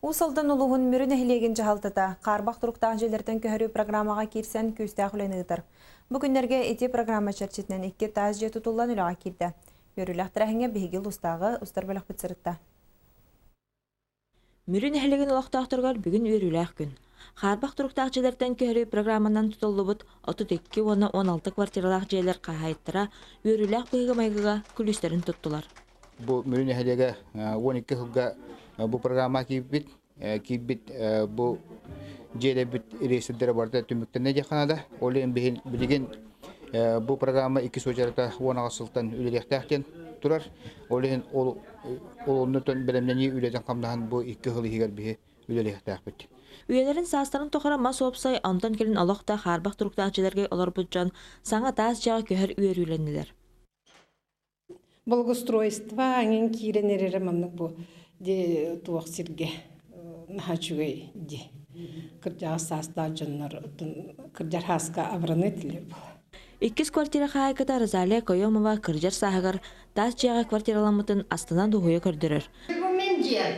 Уус Алдан улууһун Мүрү нэһилиэгин дьаһалтата хаарбах туруктаах дьиэлэртэн көһөрүү программаҕа киирсэн күүстээх үлэни ыытар. Бу күннэргэ ити программа чэрчитинэн икки таас дьиэ тутуллан үлэҕэ киирдэ. Үөрүүлээх тэрээһиҥҥэ биһиги улуустааҕы устар бөлөхпүт сырытта. Мүрү нэһилиэгин олохтоохторугар бүгүн үөрүүлээх күн. Хаарбах туруктаах дьиэлэртэн көһөрүү программанан тутуллубут 32 уонна 16 квартиралаах дьиэлэр хаһаайыттара үөрүүлээх быһыыга-майгыга күлүүстэрин туттулар. Бу Мүрү нэһилиэгэ 12 сылга бу программа киирбит, киирбит бу дьиэлэрбит реестрдэрэ барыта түмүктэннэ диэххэ наада. Ол иһин билигин бу программа икки уочарата 18 сылтан үлэлиэхтээх диэн турар. Ол иһин ол оннуттан бэлэмнэнии үлэтин хамнаһын бу икки сыл иһигэр биһи үлэлиэхтээхпит. Үйэлэрин саастарын тухары мас уопсай, онтон кэлин олох да хаарбах туруктаах дьиэлэргэ олорбут дьон саҥа таас дьиэҕэ көһөр үөрүүлэннилэр. Благоустройство аҥын киирэн эрэрэ маннык бу туох сиргэ наһаа үчүгэй ди кырдьаҕас саастаах дьоннор кырдьар хааска абыраны этилэр була. Иккис квартира хаһаайката Розалия Каемова кырдьар сааһыгар таас дьиэҕэ квартираламмытын астына дуоһуйа көрдөрөр. Бу мин дьиэм.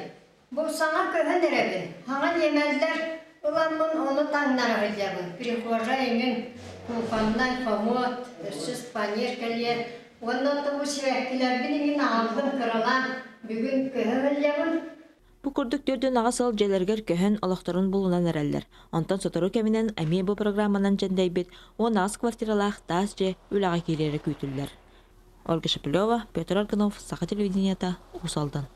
Бу саҥа көһөн эрэбин. Хаҥа ньиэмэллэр ыламмын ону таҥнара сылдьабын. Прихожай эҥин, кухоннай, хомуот, өссө спаньер кэлиэ. Уонна бу сибэккилэрбин эҥин аҕаллым кыралаан бүгүн көһө сылдьабын. Бу курдук төрдүн аҕа сыл дьиэлэригэр көһөн олохторун булунан эрэллэр. Онтон сотору кэминэн эмиэ бу программанан дьэндэйбит 18 квартиралаах таас дьиэ үлэҕэ киирэрэ күүтүллэр. Ольга Шепелева, Петр Аргунов, Саха телевидениета, Уус Алдан.